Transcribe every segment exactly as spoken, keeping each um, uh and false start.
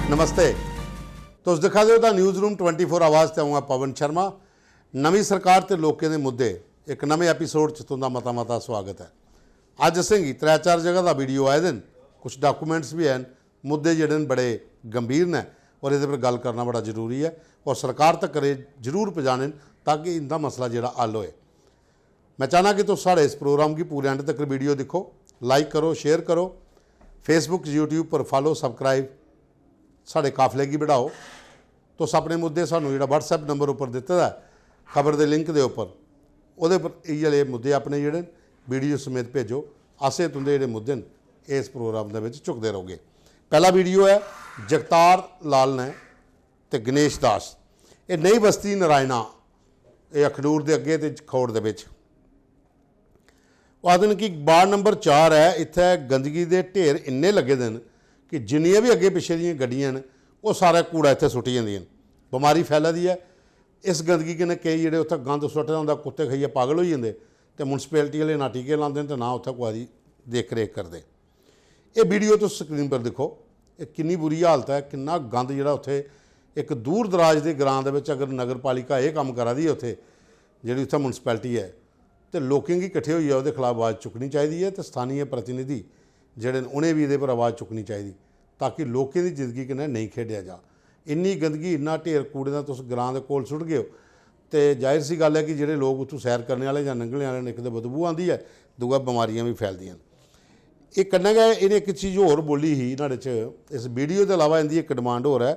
नमस्ते, तुस दिक्खा दे ओ दा न्यूज़ रूम ट्वेंटी फ़ोर आवाज़ ते अ'ऊं आं पवन शर्मा। नमीं सरकार ते लोकें दे मुद्दे, इक नमें एपिसोड च तुं'दा मता मता स्वागत ऐ। अज्ज असेंगी त्रै चार जगह दा वीडियो आए दे न, कुछ डाकूमेंट्स बी हैन, मुद्दे जेह्ड़े न बड़े गंभीर न और एह्दे पर गल्ल करना बड़ा जरूरी ऐ और सरकार तक्कर एह् जरूर पजाने न ताकि इं'दा मसला जेह्ड़ा हल होए। मैं चाह्न्नां कि तुस साढ़े इस प्रोग्राम गी पूरे एंड तक्कर वीडियो दिक्खो, लाइक करो, शेयर करो, Facebook, YouTube पर फॉलो, सब्सक्राइब साढ़े काफले गी बढ़ाओ। तुस अपने मुद्दे सानूं जेह्ड़ा WhatsApp नंबर उप्पर दित्ते दा ऐ, खबर दे लिंक दे उप्पर, ओह्दे पर इ'यै लेह् मुद्दे अपने जेह्ड़े न, वीडियो समेत भेजो। असें तुं'दे जेह्ड़े मुद्दे न, एह् इस प्रोग्राम दे बिच चुकदे रौह्गे। पैह्ला वीडियो ऐ जगतार लाल ने ते गणेश दास। एह् नई बस्ती नारायणा, एह् अखनूर दे अग्गें ते खौड़ दे बिच। ओह् आखदे न कि वार्ड नंबर चार ऐ, इत्थै गंदगी दे ढेर इन्ने लग्गे दे न कि जिन्नियां बी अग्गें पिच्छें दियां गड्डियां न, ओह् सारा कूड़ा इत्थै सुट्टी जंदियां न। बमारी फैला दी ऐ। इस गंदगी कन्नै केईं जेह्ड़े उत्थै गंद सुट्टे दा होंदा, कुत्ते खाइयै पागल होई जंदे ते म्युनिसिपैलिटी आह्ले ना टीके लांदे न ते ना उत्थै कुसै दी देख रेख करदे। एह् वीडियो तुस स्क्रीन पर दिक्खो, एह् किन्नी बुरी हालत ऐ, किन्ना गंद जेह्ड़ा उत्थै इक दूर दराज दे ग्रां दे बिच अगर नगर पालिका एह् कम्म करा दी ऐ उत्थै, जेह्ड़ी उत्थै म्युनिसिपैलिटी ऐ, ते लोकें गी किट्ठे होइयै ओह्दे खलाफ अवाज चुक्कनी चाहिदी ऐ ते स्थानीय प्रतिनिधि जेह्ड़े न उ'नें बी एह्दे पर अवाज चुक्कनी चाहिदी ताकि लोकें दी जिंदगी कन्नै नेईं खेढेआ जा। इन्नी गंदगी, इन्ना ढेर कूड़े दा तुस ग्रां दे कोल सुट्टगे ओ ते जाहिर सी गल्ल ऐ कि जेह्ड़े लोक उत्थूं सैर करने आह्ले जां लंघने आह्ले न, इक ते बदबू आंदी ऐ, दूआ बमारियां बी फैलदियां न। एह् कन्नै गै इ'नें इक चीज होर बोली ही न्हाड़े च, इस वीडियो दे अलावा इं'दी इक डिमांड होर ऐ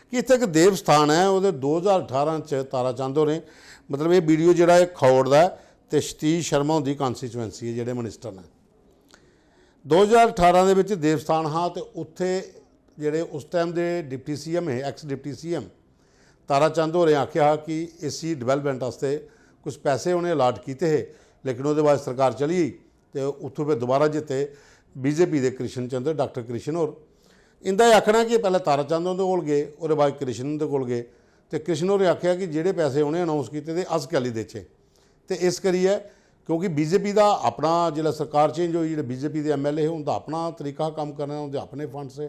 कि इत्थै इक देव स्थान ऐ, ओह्दे दो ज्हार ठारां च तारा चंद होरें, मतलब एह् वीडियो जेह्ड़ा एह् खौड़ दा ऐ ते सतीश शर्मा हुंदी कॉन्स्टिट्यूएंसी ऐ जेह्ड़े मिनिस्टर न। दो ज्हार ठारां दे बिच देव स्थान हा ते उत्थै जेह्ड़े उस टाइम दे डिप्टी सीएम हे, x deputy CM Tara Chand होरें आखेआ हा कि इसी डेवलपमेंट आस्तै कुछ पैसे उ'नें अलाट कीते हे, लेकिन ओह्दे बाद सरकार चली गेई। ते उत्थूं फिर दोबारा जित्ते बीजेपी दे कृष्ण चंद्र, डॉक्टर कृष्ण होर। इंदा एह् आखना कि पैह्लें तारा चंद हुंदे कोल गे, ओह्दे बाद कृष्ण हुंदे कोल गे, ते कृष्ण होरें आखेआ कि जेह्ड़े पैसे उ'नें अनाउंस कीते दे, अस कैल्ली देचै? ते इस करियै, क्योंकि बीजेपी दा अपना, जिसलै सरकार चेंज होई, जेह्ड़े बीजेपी दे एमएलए हे, उं'दा अपना तरीका हा कम्म करने दा, उं'दे अपने फंड्स हे।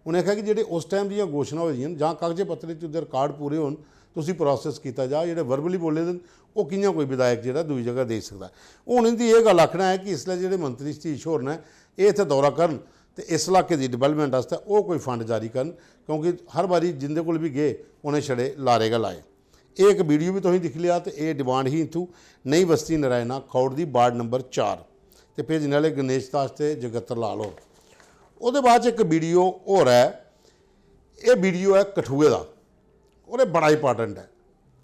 उ'नें आखेआ कि जेह्ड़े उस टाइम दियां घोशना होई दियां न, जां कागजे पत्तरें च उं'दे रिकार्ड पूरे होन, ते उसी प्रोसेस कीता जा, जेह्ड़े वर्बली बोले दे न, ओह् कि'यां कोई विधायक जेह्ड़ा दूई जगह देई सकदा ऐ? हून इं'दी एह् गल्ल आखना ऐ कि इसलै जेह्ड़े मंत्री सतीश होर न, एह् इत्थै दौरा करन ते इस इलाके दी डेवलपमेंट आस्तै ओह् कोई फंड जारी करन, क्योंकि हर बारी जिं'दे कोल बी गे, उ'नें छड़े लारे गै लाए। एह् इक वीडियो बी तुसें दिक्खी लेआ ते एह् डिमांड ही इत्थूं नई बस्ती नारायणा खौड़ दी, वार्ड नंबर चार, ते भेजने आह्ले गणेश दास ते जगत्तर लाल होर। ओह्दे बाद च इक वीडियो होर ऐ, एह् वीडियो ऐ कठुए दा, और एह् बड़ा इंपार्टेंट ऐ।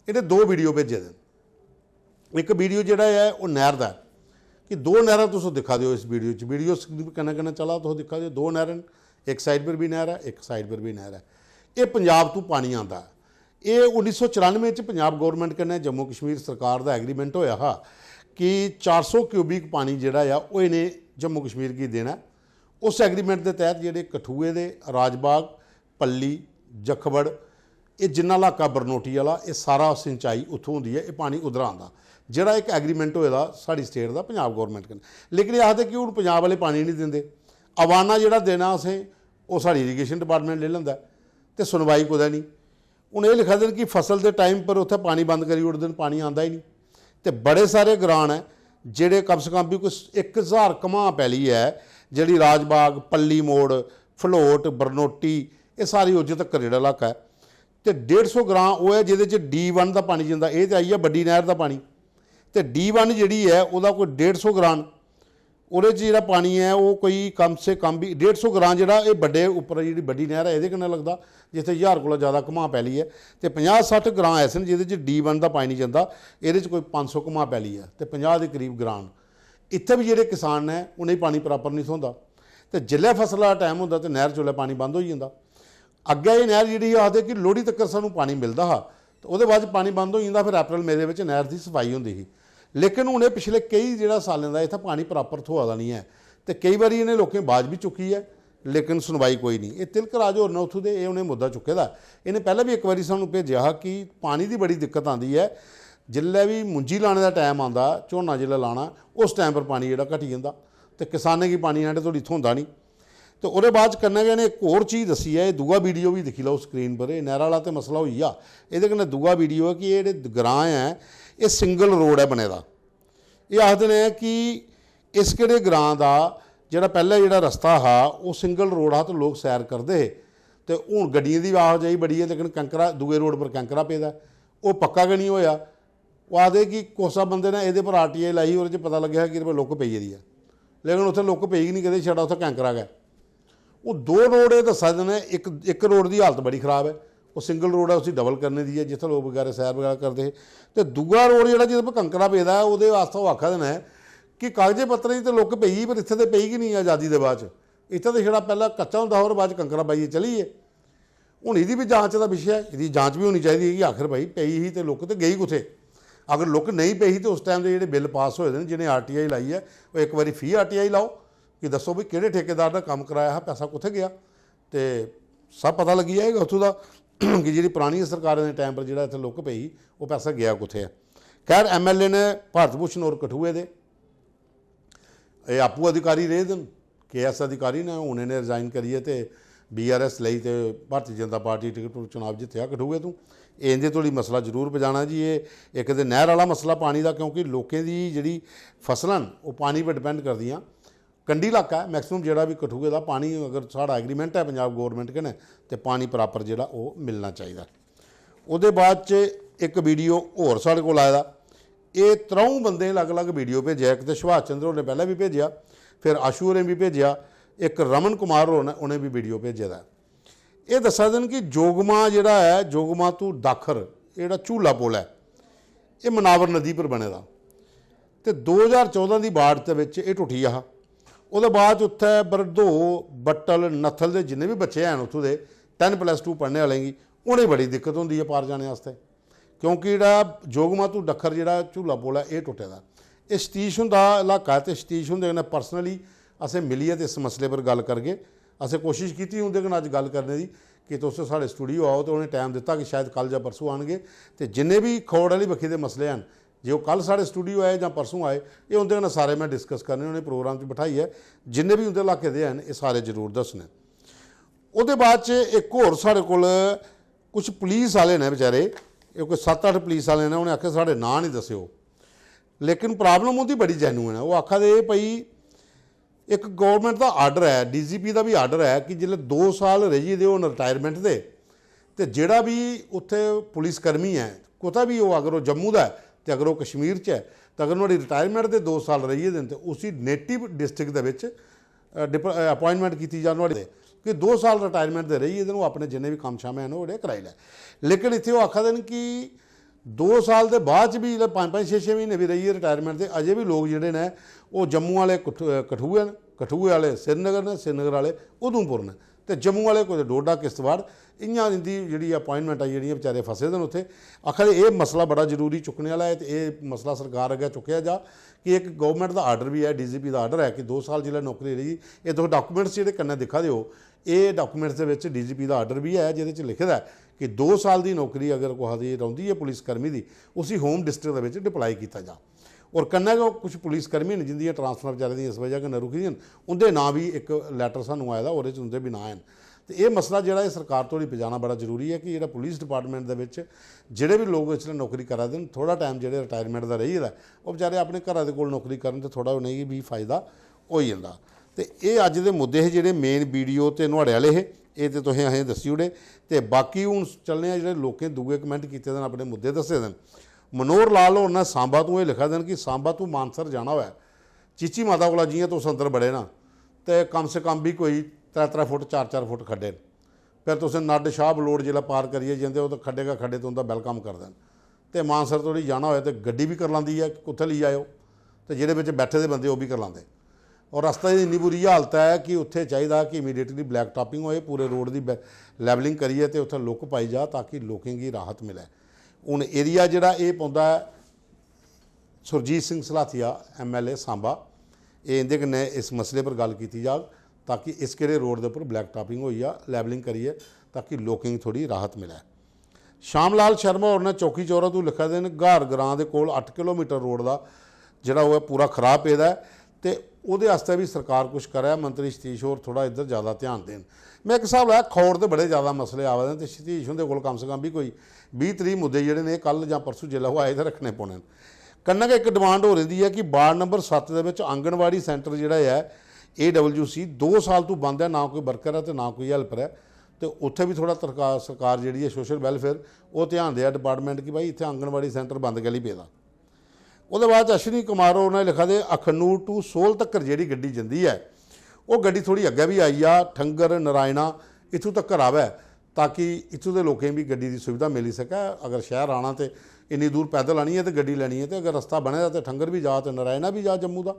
इ'नें दो वीडियो भेजे दे न। इक वीडियो जेह्ड़ा ऐ, ओह् नैह्र दा ऐ कि दो नैह्रां तुस दिक्खा दे ओ इस वीडियो च, वीडियो स्क्रीन कन्नै कन्नै चला दा, तुस दिक्खा दे ओ, दो नैह्रां न, इक साइड पर बी नैह्र ऐ, इक साइड पर बी नैह्र ऐ। एह् पंजाब तों पानी आंदा ऐ। एह् उन्नी सौ चरानुए च पंजाब गौरमैंट कन्नै जम्मू कश्मीर सरकार दा एग्रीमेंट होएआ हा कि चार सौ क्यूबिक पानी जेह्ड़ा ऐ, ओह् इ'नें जम्मू कश्मीर गी देना ऐ। उस एग्रीमेंट दे तैह्त जेह्ड़े कठुए दे राजबाग, पल्ली, जखबड़, एह् जिन्ना इलाका बरनोटी आह्ला, एह् सारा सिंचाई उत्थूं होंदी ऐ, एह् पानी उद्धरा आंदा, जेह्ड़ा इक एग्रीमेंट होए दा साढ़ी स्टेट दा पंजाब गौरमैंट कन्नै। लेकिन एह् आखदे कि हून पंजाब आह्ले पानी निं दिंदे, अवाना जेह्ड़ा देना असें, ओह् साढ़ी इरीगेशन डिपार्टमेंट लेई लैंदा ऐ, ते सुनवाई कुतै निं। हून एह् लिखा दे न कि फसल दे टाइम पर उत्थै पानी बंद करी ओड़दे न, पानी आंदा ही निं। ते बड़े सारे ग्रां न जेह्ड़े कम से कम बी कोई इक ज्हार कमां पैली ऐ, जेह्ड़ी राजबाग, पल्ली मोड़, फलोट, बरनोटी, एह् सारी उज्ज तक्कर जेह्ड़ा इलाका ऐ। ते डेढ़ सौ ग्रां ओह् ऐ जेह्दे च डी वन दा पानी जंदा, एह् ते आई गेआ बड्डी नैह्र दा पानी। ते डी वन जेह्ड़ी ऐ, ओह्दा कोई डेढ़ सौ ग्रां न। ओह्दे च जेह्ड़ा पानी ऐ, ओह् कोई कम से कम बी डेढ़ सौ ग्रां जेह्ड़ा, एह् बड्डे उप्पर जेह्ड़ी बड्डी नैह्र ऐ, एह्दे कन्नै लगदा, जित्थै ज्हार कोला जैदा घमां पैली ऐ। ते पंजाह् सट्ठ ग्रां ऐसे न जेह्दे च डी वन दा पानी निं जंदा, एह्दे च कोई पंज सौ घमां पैली ऐ ते पंजाह् दे करीब ग्रां न। इत्थै बी जेह्ड़े किसान न, उ'नेंगी पानी प्रापर निं थ्होंदा। ते जिसलै फसला दा टाइम होंदा ते नैह्र चोलै पानी बंद होई जंदा। अग्गें एह् नैह्र जेह्ड़ी, आखदे कि लोह्ड़ी तक्कर सानूं पानी मिलदा हा, ते ओह्दे बाद च पानी बंद होई जंदा, फिर अप्रैल मई दे बिच नैह्र दी सफाई होंदी ही। लेकिन हून एह् पिछले केई जेह्ड़ा सालें दा इत्थै पानी प्रापर थ्होआ दा निं ऐ, ते केई बारी इ'नें लोकें बाज बी चुक्की ऐ, लेकिन सुनवाई कोई निं। एह् तिलक राज होर न उत्थूं दे, एह् उ'नें मुद्दा चुक्के दा। इ'नें पैह्लें बी इक बारी सानूं भेजेआ हा कि पानी दी बड़ी दिक्कत आंदी ऐ, जिसलै बी मुंजी लाने दा टैम आंदा, झोना जिसलै लाना, उस टैम पर पानी जेह्ड़ा घटी जंदा ते किसानें गी पानी एंड धोड़ी थ्होंदा निं। ते ओह्दे बाद च कन्नै गै इ'नें इक होर चीज दस्सी ऐ, एह् दूआ वीडियो बी दिक्खी लैओ स्क्रीन पर, एह् नैह्रा आह्ला ते मसला होई गेआ। एह्दे कन्नै दूआ वीडियो ऐ कि एह् जेह्ड़े ग्रांऽ ऐ, एह् सिंगल रोड ऐ बने दा। एह् आखदे न कि इस केह्ड़े ग्रांऽ दा जेह्ड़ा पैह्लें जेह्ड़ा रस्ता हा, ओह् सिंगल रोड हा ते लोक सैर करदे हे, ते हून गड्डियें दी आवाजाही बड़ी ऐ, लेकिन कैंकरा, दूए रोड पर कैंकरा पेदा ऐ, ओह् पक्का गै निं होएआ। ओह् आखदे कि कुसै बंदे ने एह्दे पर आरटीआई लाई, ओह्दे च पता लग्गेआ कि एह्दे पर लुक्क पेई गेदी ऐ, लेकिन उत्थै लुक्क पेई गै निं कदें, छड़ा उत्थै कैंकरा गै। ओह् दो रोड एह् दस्सा दे न, इक, इक रोड दी हालत बड़ी खराब ऐ, ओह् सिंगल रोड ऐ, उसी डबल करने दी ऐ, जित्थै लोक बगैरा सैर बगैरा करदे हे। ते दूआ रोड जेह्ड़ा, जेह्दे पर कंकरा पेदा ऐ, ओह्दे आस्तै ओह् आखा दे न कि कागजे पत्तरें च ते लुक्क पेई, पर इत्थै ते पेई गै निं आजादी दे बाद च। इत्थै ते छड़ा पैह्लें कच्चा होंदा हा, ओह्दे बाद च कंकरा पाइयै चली गे। हून एह्दी बी जांच दा विशे ऐ, एह्दी जांच बी होनी चाहिदी कि आखिर भाई पेई ही ते लुक्क ते गेई कुत्थै? अगर लुक्क नेईं पेई ही ते उस टाइम दे जेह्ड़े बिल पास होए दे न, जि'नें आरटीआई लाई ऐ, ओह् इक बारी फ्ही आरटीआई लाओ कि दस्सो भाई केह्ड़े ठेकेदार ने कम्म कराया हा, पैसा कुत्थै गेआ? ते सब पता लग्गी जाएगा उत्थूं दा कि जेह्ड़ी परानियें सरकारें दे टाइम पर जेह्ड़ा इत्थै लुक्क पेई ही, ओह् पैसा गेआ कुत्थै ऐ। खैर, एमएलए ने भारत भूषण होर कठुए दे, एह् आपूं अधिकारी रेह् दे न, केएएस अधिकारी न, हून इ'नें रिजाइन करियै ते बीआरएस लेई ते भारती जनता पार्टी टिकट पर चुनाव जित्तेआ कठुए तों। एह् इं'दे धोड़ी मसला जरूर पजाना जी, एह् इक ते नैह्र आह्ला मसला पानी दा, क्योंकि लोकें दी जेह्ड़ी फसलां न, ओह् पानी पर डिपैंड करदियां। कंढी इलाका ऐ, मैक्सिमम जेह्ड़ा बी कठुए दा पानी, अगर साढ़ा एग्रीमेंट ऐ पंजाब गौरमेंट कन्नै, ते पानी प्रापर जेह्ड़ा ओह् मिलना चाहिदा। ओह्दे बाद च इक वीडियो होर साढ़े कोल आए दा, एह् त्र'ऊं बंदें अलग-अलग वीडियो भेजेआ, इक ते सुभाष चंद्र होरें पैह्लें बी भेजेआ, फिर आशू होरें बी भेजेआ, इक रमन कुमार होर न, उ'नें बी वीडियो भेजे दा ऐ। एह् दस्सा दे न कि जोगमा जेह्ड़ा ऐ, जोगमा तू दाखर, एह् जेह्ड़ा झूला पुल ऐ, एह् मनावर नदी पर बने दा। ते दो ज्हार चौदां दी बाढ़ दे बिच एह् टुट्टी गेआ हा। ओह्दे बाद च उत्थै बरधो, बट्टल, नत्थल दे जिन्ने बी बच्चे हैन उत्थूं दे, टैन प्लस टू पढ़ने आह्लें गी, उ'नेंगी बड़ी दिक्कत होंदी ऐ पार जाने आस्तै, क्योंकि जेह्ड़ा जोगमा तू दाखर जेह्ड़ा झूला पुल ऐ, एह् टुट्टे दा। एह् सतीश हुंदा इलाका ऐ ते सतीश हुंदे कन्नै personally असें मिलियै ते इस मसले पर गल्ल करगे। असें कोशश कीती उं'दे कन्नै अज्ज गल्ल करने दी कि तुस साढ़े स्टूडियो आओ, ते उ'नें टाइम दित्ता कि शायद कल जां परसों आनगे। ते जिन्ने बी खौड़ आह्ली बक्खी दे मसले हैन, जे ओह् कल साढ़े स्टूडियो आए जां परसों आए, एह् उं'दे कन्नै सारे में डिस्कस करने, उ'नें प्रोग्राम च बठाइयै जिन्ने बी उं'दे इलाके दे हैन, एह् सारे जरूर दस्सने। ओह्दे बाद च इक होर साढ़े कोल कुछ पुलिस आह्ले न बेचारे, एह् कोई सत्त अट्ठ पुलिस आह्ले न, उ'नें आखेआ साढ़े नांऽ निं दस्सेओ, लेकिन प्रॉब्लम उं'दी बड़ी जैन्युइन ऐ। ओह् आखा दे, "एह् भाई, इक गौरमेंट दा आर्डर ऐ, डीजीपी दा बी आर्डर ऐ कि जिसलै दो साल रेही गेदे होन रिटायरमेंट दे, ते जेह्ड़ा बी उत्थै पुलिस कर्मी ऐ, कुतै बी ओह्, अगर ओह् जम्मू दा ऐ ते अगर ओह् कश्मीर च ऐ, ते अगर नुहाड़ी रिटायरमेंट दे दो साल रेही गेदे न, ते उसी नेटिव डिस्ट्रिक्ट दे बिच, अ, डिप-, अ, अपॉइंटमेंट कीती जा नुहाड़े, कि दो साल रिटायरमेंट दे रेही गेदे न, ओह् अपने जिन्ने बी कम्म शम्म हैन, ओह् जेह्ड़े कराई लै।" लेकिन इत्थै ओह् आखा दे न कि दो साल दे बाद च बी, जेल्लै पंज पंज छे छे म्हीने बी रेही गे रिटायरमेंट दे, अजें बी लोक जेह्ड़े न, ओह् जम्मू आह्ले कठु-, कठुए न, कठुए आह्ले श्रीनगर न, श्रीनगर आह्ले उधमपुर न, ते जम्मू आह्ले कुतै डोडा, किश्तवाड़, इ'यां इं'दी जेह्ड़ी अपॉइंटमेंट ऐ, जेह्ड़ियां बेचारे फसे दे न उत्थै। आखा दे एह् मसला बड़ा जरूरी चुक्कने आह्ला ऐ, ते एह् मसला सरकार अग्गें चुक्केआ जा कि इक गौरमेंट दा आर्डर बी ऐ, डीजीपी दा आर्डर ऐ कि दो साल जिसलै नौकरी रेही, एह् तुस डाकूमेंट्स जेह्ड़े कन्नै दिक्खा दे ओ, एह् डाकूमेंट्स दे बिच डीजीपी दा आर्डर बी ऐ, जेह्दे च लिखे दा ऐ कि दो साल दी नौकरी अगर कुसै दी रौंह्दी ऐ पुलिस कर्मी दी, उसी होम डिस्ट्रिक्ट दे बिच डिप्लाई कीता जा। और कन्नै गै ओह् कुछ पुलिस कर्मी न जिंदियां ट्रांसफर बेचारे दियां इस बजह कन्नै रुकी दियां न, उं'दे नांऽ बी इक लैटर सानूं आए दा, ओह्दे च उं'दे बी नांऽ हैन। ते एह् मसला जेह्ड़ा, एह् सरकार धोड़ी पजाना बड़ा जरूरी ऐ कि जेह्ड़ा पुलिस डिपार्टमेंट दे बिच जेह्ड़े बी लोक इसलै नौकरी करा दे न, थोह्ड़ा टाइम जेह्ड़े रिटायरमेंट दा रेही गेदा ऐ, ओह् बेचारे अपने घरा दे कोल नौकरी करन ते थोह्ड़ा उ'नेंगी बी फायदा होई जंदा। ते एह् अज्ज दे मुद्दे हे जेह्ड़े मेन वीडियो ते नुहाड़े आह्ले हे, एह् ते तुसें असें दस्सी ओड़े। ते बाकी हून चलने आं जेह्ड़े लोकें दूए कमेंट कीते दे न, अपने मुद्दे दस्से दे न। मनोहर लाल होर ने सांबा तों एह् लिखा दे न कि सांबा तों मानसर जाना होऐ, चीची माता कोला जि'यां तुस अंदर बड़े ना, ते कम से कम बी कोई त्रै त्रै फुट, चार चार फुट खड्डे न। फिर तुसें नड्ड शाह बलोड़ जिसलै पार करियै जंदे ओ, ते खड्डे गै खड्डे तुं'दा वैलकम करदे न। ते मानसर धोड़ी जाना होऐ ते गड्डी बी करलांदी ऐ कि कुत्थै लेई जाएओ, ते जेह्ड़े बिच बैठे दे बंदे ओह् बी करलांदे। और रस्ते दी इन्नी बुरी हालत ऐ कि उत्थै चाहिदा कि इमीडिएटली ब्लैक टापिंग होए, पूरे रोड दी बै-, लेवलिंग करियै ते उत्थै लुक्क पाई जा, ताकि लोकें गी राहत मिलै। हून एरिया जेह्ड़ा एह् पौंदा ऐ सुरजीत सिंह सलाथिया, एमएलए सांबा, एह् इं'दे कन्नै इस मसले पर गल्ल कीती जाग, ताकि इस केह्ड़े रोड दे उप्पर ब्लैक टापिंग होई जा, लेवलिंग करियै, ताकि लोकें गी थोह्ड़ी राहत मिलै। श्याम लाल शर्मा होर ने चौकी चौरा तों लिखा दे न, ग्हार ग्रां दे कोल अट्ठ किलोमीटर रोड दा जेह्ड़ा ओह् ऐ पूरा खराब पेदा ऐ, ते ओह्दे आस्तै बी सरकार कुछ करै, मंत्री सतीश होर थोह्ड़ा इद्धर ज़्यादा ध्यान देन। में इक स्हाब लाया, खौड़ दे बड़े ज़्यादा मसले आवा दे न ते सतीश हुंदे कोल कम से कम बी कोई बीह् त्रीह् मुद्दे जेह्ड़े ने, कल जां परसों जिसलै ओह् आए ते रक्खने पौने न। कन्नै गै इक डिमांड होर इं'दी ऐ कि वार्ड नंबर सत्त दे बिच आंगनवाड़ी सेंटर जेह्ड़ा ऐ, ए डब्ल्यू सी, दो साल तों बंद ऐ, ना कोई वर्कर ऐ ते ना कोई हेल्पर ऐ। ते उत्थै बी थोह्ड़ा तरका-, सरकार जेह्ड़ी ऐ सोशल वैलफेयर, ओह् ध्यान देऐ डिपार्टमेंट कि भाई, इत्थै आंगनवाड़ी सेंटर बंद कैह्ली पेदा। ओह्दे बाद अश्विनी कुमार होर ने लिखा दे, अखनूर टू सोल तक्कर जेह्ड़ी गड्डी जंदी ऐ, ओह् गड्डी थोह्ड़ी अग्गें बी आई जा, ठंगर, नारायणा, इत्थूं तक्कर आवै, ताकि इत्थूं दे लोकें गी बी गड्डी दी सुविधा मिली सकै। अगर शैह्र आना ते इन्नी दूर पैदल आनी ऐ ते गड्डी लैनी ऐ, ते अगर रस्ता बने दा ते ठंगर बी जा ते नारायणा बी जा जम्मू दा,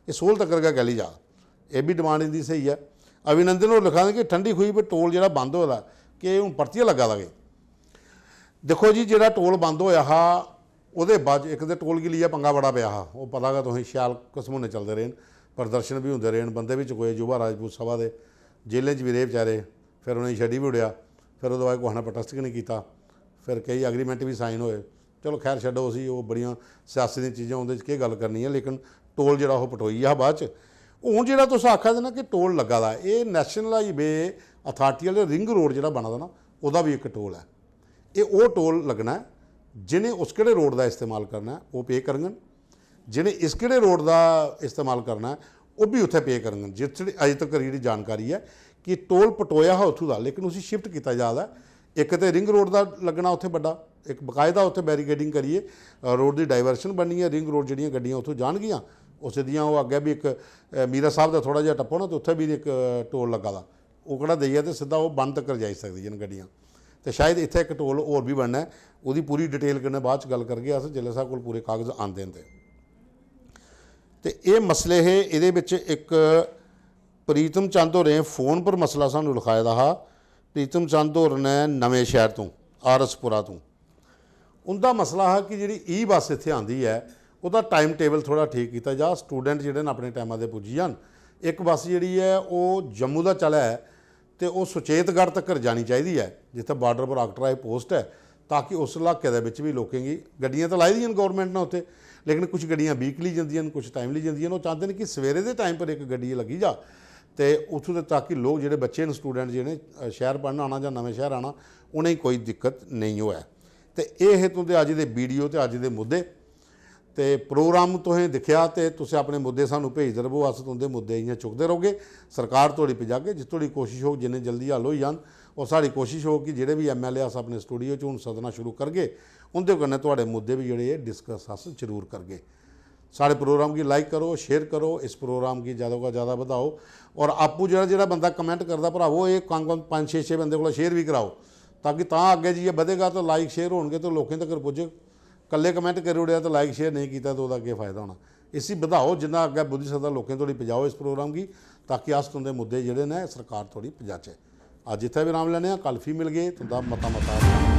एह् सोल तक्कर गै कैह्ली जा? एह् बी डिमांड इं'दी स्हेई ऐ। अभिनंदन होर लिखा दे कि ठंडी खूही पर टोल जेह्ड़ा बंद होए दा, कि हून परतियै लग्गा दा केह्? दिक्खो जी, जेह्ड़ा टोल बंद होआ हा, ओह्दे बाद इक ते टोल गी लेइयै पंगा बड़ा पेआ हा, ओह् पता गै तुसें, शैल घसमुन्ने चलदे रेह् न, प्रदर्शन बी होंदे रेह् न, बंदे बी चकोए युवा राजपूत सभा दे, जेलें च बी रेह् बेचारे, फिर उ'नेंगी छड्डी बी ओड़ेआ। फिर ओह्दे बाद कुसै ने प्रोटेस्ट गै निं कीता। फिर केई एग्रीमेंट बी साइन होए। चलो, खैर, छड्डो उसी, ओह् बड़ियां सियासी दियां चीज़ां, उं'दे च केह् गल्ल करनी ऐ, लेकिन टोल जेह्ड़ा ओह् पटोई गेआ हा बाद च। हून जेह्ड़ा तुस आखा दे ना कि टोल लग्गा दा, एह् नेशनल हाईवे अथार्टी आह्ले रिंग रोड जेह्ड़ा बना दा ना, ओह्दा बी इक टोल ऐ। एह् ओह् टोल लग्गना ऐ, जि'नें उस केह्ड़े रोड दा इस्तेमाल करना ऐ, ओह् पे करङन। जि'नें इस केह्ड़े रोड दा इस्तेमाल करना ऐ, ओह् बी उत्थै पे करङन। जित्थै अजें तक्कर जेह्ड़ी जानकारी ऐ कि टोल पटोआ हा उत्थूं दा, लेकिन उसी शिफ्ट कीता जा दा ऐ। इक ते रिंग रोड दा लग्गना उत्थै बड्डा, इक बकायदा उत्थै बैरीकेडिंग करियै, अ, रोड दी डाइवर्शन बननी ऐ। रिंग रोड जेह्ड़ियां गड्डियां उत्थूं जानगियां, उस दियां ओह् अग्गें बी इक, अ, मीरा साहब दा थोह्ड़ा जेहा टप्पो ना, ते उत्थै बी इक, अ, टोल लग्गा दा, ओह्कड़ा देइयै ते सिद्धा ओह् बन तक्कर जाई सकदियां न गड्डियां। ते शायद इत्थै इक टोल होर बी बनना ऐ, ओह्दी पूरी डिटेल कन्नै बाद च गल्ल करगे अस, जिसलै साढ़े कोल पूरे कागज आंदे न ते। ते एह् मसले हे। एह्दे बिच इक प्रीतम चंद होरें फोन पर मसला सानूं लखाए दा हा। प्रीतम चंद होर ने नमें शैह्र तों, आर एस पुरा तों। उं'दा मसला हा कि जेह्ड़ी ई बस इत्थै आंदी ऐ, ओह्दा टाइम टेबल थोह्ड़ा ठीक कीता जा, स्टूडेंट जेह्ड़े न अपने टाइमा दे पुज्जी जान। इक बस जेह्ड़ी ऐ ओह् जम्मू दा चलै ते ओह् सुचेतगढ़ तक्कर जानी चाहिदी ऐ, जित्थै बार्डर पर आक्ट्रा पोस्ट ऐ, ताकि उस इलाके दे बिच बी लोकें गी, गड्डियां ते लाई दियां न गौरमैंट ने उत्थै, लेकिन कुछ गड्डियां वीकली जंदियां न, कुछ टाइमली जंदियां न। ओह् चांह्दे न कि सवेरे दे टाइम पर इक गड्डी लग्गी जा ते उत्थूं दे, ताकि लोक जेह्ड़े बच्चे न, स्टूडेंट जेह्ड़े, अ, शैह्र पढ़न आना जां नमें शैह्र आना, उ'नेंगी कोई दिक्कत नेईं होऐ। ते एह् हे तुं'दे अज्ज दे वीडियो ते अज्ज दे मुद्दे। ते प्रोग्राम तुसें दिक्खेआ ते तुसें अपने मुद्दे सानूं भेजदे र'वो, अस तुं'दे मुद्दे इ'यां चुकदे रौह्गे, सरकार धोड़ी पजागे। जिस धोड़ी कोशश होग, जिन्ने जल्दी हल होई जान, और साढ़ी कोशश होग कि जेह्ड़े बी एम एल ए अस अपने स्टूडियो च हून सदना शुरू करगे, उं'दे कन्नै थुआढ़े मुद्दे बी जेह्ड़े एह् डिस्कस अस जरूर करगे। साढ़े प्रोग्राम गी लाइक करो, शेयर करो, इस प्रोग्राम गी ज़्यादा कोला ज़्यादा बधाओ। और आपूं जेह्ड़ा, जेह्ड़ा बंदा कमेंट करदा, भ्रावो, एह् कम, कम पंज छे, छे बंदे कोला शेयर बी कराओ, ताकि तां अग्गें जाइयै बधेगा ते लाइक शेयर होनगे ते लोकें तगर पुज्जग। कल्ले कमेंट करी ओड़ेआ ते लाइक शेयर नेईं कीता ते ओह्दा केह् फायदा होना? इसी बधाओ, जिन्ना अग्गें पुज्जी सकदा लोकें धोड़ी पजाओ इस प्रोग्राम गी, ताकि अस तुं'दे मुद्दे जेह्ड़े न सरकार धोड़ी पजाचै। अज्ज इत्थै विराम लैने आं, कल फ्ही मिलगे। तुं'दा मता मता